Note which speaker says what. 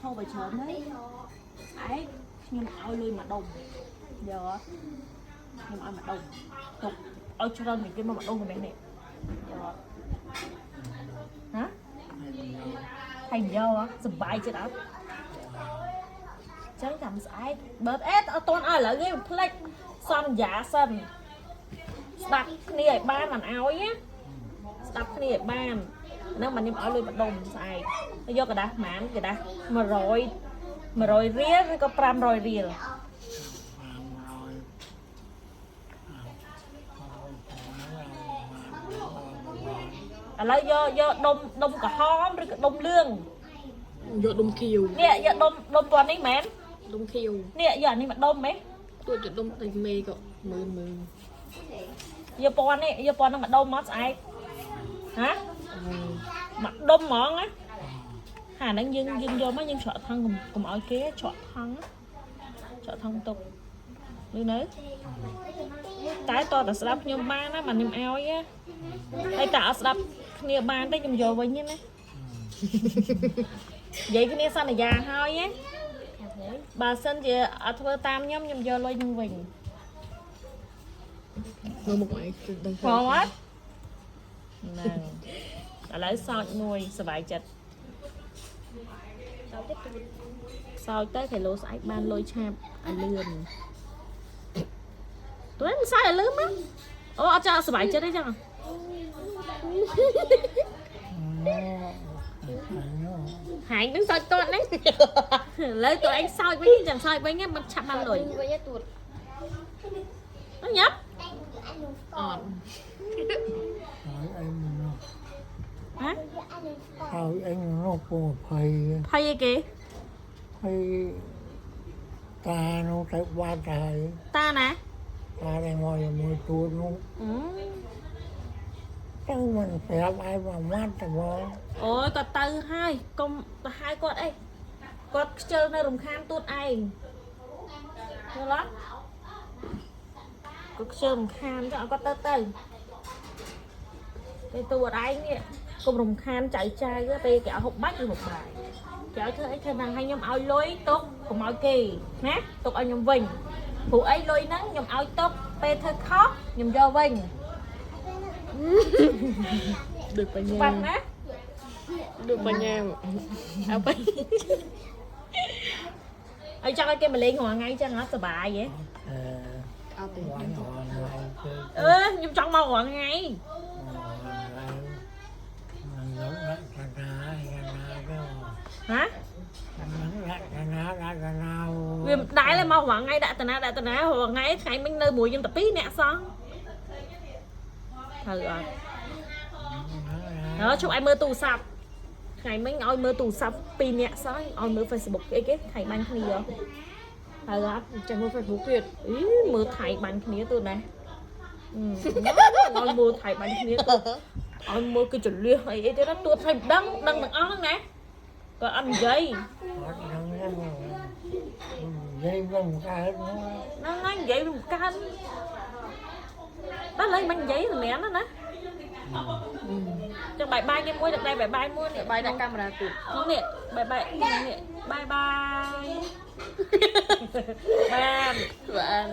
Speaker 1: ហូបឲ្យច្រើនទៅស្អែកខ្ញុំឲ្យលុយមួយដុំយកអត់ខ្ញុំឲ្យមួយដុំទុកឲ្យច្រើនជាងគេមកមួយដុំកម្រិតនេះយកអត់ហ៎ហើយយកអត់សប្បាយចិត្តអត់ចឹងចាំស្អែកបើអេអត់តន់ឲ្យឥឡូវទេភ្លេចសន្យាសិនស្ដាប់គ្នាឲ្យបានមិនឲ្យណាស្ដាប់គ្នាឲ្យបានហ្នឹងមិនខ្ញុំឲ្យលុយម្ដុំស្អែកយកក្រដាសហ្មានក្រដាស100 100រៀលឬក៏500រៀល
Speaker 2: 500
Speaker 1: ឥឡូវយកយកដុំដុំក្រហមឬក៏ដុំលឿង
Speaker 3: យកដុំខៀវ
Speaker 1: នេះយកដុំដុំពណ៌នេះមែន
Speaker 3: ដុំខៀវ
Speaker 1: នេះយកអានេះមកដុំហ៎
Speaker 3: ទួចដុំតិចមេក៏មើលមើល
Speaker 1: យកពណ៌នេះយកពណ៌ហ្នឹងមកដុំមកស្អែកហ៎មកដុំហ្មងណាហាហ្នឹងយើងយើងយកមកយើងច្រកថងកុំកុំឲ្យគេច្រកថងច្រកថងទុកឮនៅតែតតែស្ដាប់ខ្ញុំបានណាមិនខ្ញុំឲ្យណាហើយតែអត់ស្ដាប់គ្នាបានទេខ្ញុំយកវិញណានិយាយគ្នាសន្យាហើយណាបើសិនជាអត់ធ្វើតាមខ្ញុំខ្ញុំយកលុយនឹងវិញ
Speaker 3: មើលមុខឯងដឹង
Speaker 1: ផងអត់ហ្នឹងឥឡូវសោចមួយសប្បាយចិត្តសោចទៅគីឡូស្អែកបានលុយឆាបឲ្យលឿនតើមិនសើចឲ្យលឿនមកអូអត់ចង់សប្បាយចិត្តទេចឹងហែងនឹងសោចតតហ្នឹងឥឡូវតើឯងសោចវិញចឹងសោចវិញមិនឆាប់បានលុយ
Speaker 4: វិញទូត
Speaker 1: ញ៉ាប់
Speaker 3: អត់
Speaker 2: ហើយអញនោះ
Speaker 1: ហ៎
Speaker 2: ហើយអញនោះពងភ័យ
Speaker 1: ភ័យអីគេ
Speaker 2: ហើយតានោះទៅបាត់ហើយ
Speaker 1: តាណា
Speaker 2: តាដែលមកជាមួយទួតនោះ
Speaker 1: អឺ
Speaker 2: ទៅមិនប្រាប់ឲ្យមួយម៉ាត់ទៅបង
Speaker 1: អូយគាត់ទៅហើយកុំទៅហៅគាត់អីគាត់ខ្ជិលនៅរំខានទួតឯងយល់អត់គាត់ខ្ជិលរំខានចឹងឲ្យគាត់ទៅទៅពេលទួតឯងនេះកុំរំខានចៅចៅពេលគេឲ្យហូបបាច់ឬហូបបាយគេឲ្យធ្វើអីធ្វើហ្នឹងឲ្យខ្ញុំឲ្យលុយទុកកុំឲ្យគេណាទុកឲ្យខ្ញុំវិញព្រោះអីលុយហ្នឹងខ្ញុំឲ្យទុកពេលធ្វើខុសខ្ញុំយកវិញ
Speaker 3: ដូចបញ្ញា
Speaker 1: ច្បាស់ណា
Speaker 3: ដូចបញ្ញាអើប
Speaker 1: ឲ្យចង់ឲ្យគេមកលេងរាល់ថ្ងៃចឹងអត់សប្បាយហ៎
Speaker 2: អឺ
Speaker 3: អត់ទេ
Speaker 2: វាយអនឡាញទៅ
Speaker 1: អឺខ្ញុំចង់មករាល់ថ្ងៃ
Speaker 2: អនឡាញមិនដាក់កណាកណាទៅ
Speaker 1: ហ៎
Speaker 2: មិនដាក់កណាដាក់កណា
Speaker 1: វាមិនដែលទេមករាល់ថ្ងៃដាក់តាណាដាក់តាណារាល់ថ្ងៃថ្ងៃមិញនៅមួយខ្ញុំតែពីរនាក់សោះត្រូវអត់ហើយជប់ឲ្យមើលទូរស័ព្ទថ្ងៃមិញឲ្យមើលទូរស័ព្ទពីរនាក់សោះឲ្យមើល Facebook អីគេថៃបាញ់គ្នាហ៎ហើយអត់
Speaker 3: ចាំមើល Facebook ទៀត
Speaker 1: អីមើលថៃបាញ់គ្នាទូណាឲ្យមើលថៃបាញ់គ្នាទូឲ្យមើលគេចលះអីអីទៀតណាទួតថៃមិនដឹងដឹងទាំងអស់ហ្នឹងណាក៏អត់និយាយ
Speaker 2: អត់ដឹងទេនិយាយមិនកើតនោះ
Speaker 1: ហ្នឹងហើយនិយាយវាមិនកើនតែឡើយមិននិយាយសម្រាប់ណាណាចឹងបាយបាយគេមួយទឹកដៃបាយបាយមួយនេះ
Speaker 3: បាយដាក់កាមេរ៉ាទៀត
Speaker 1: ក្នុងនេះបាយបាយក្នុងនេះបាយបាយបាន
Speaker 3: បាន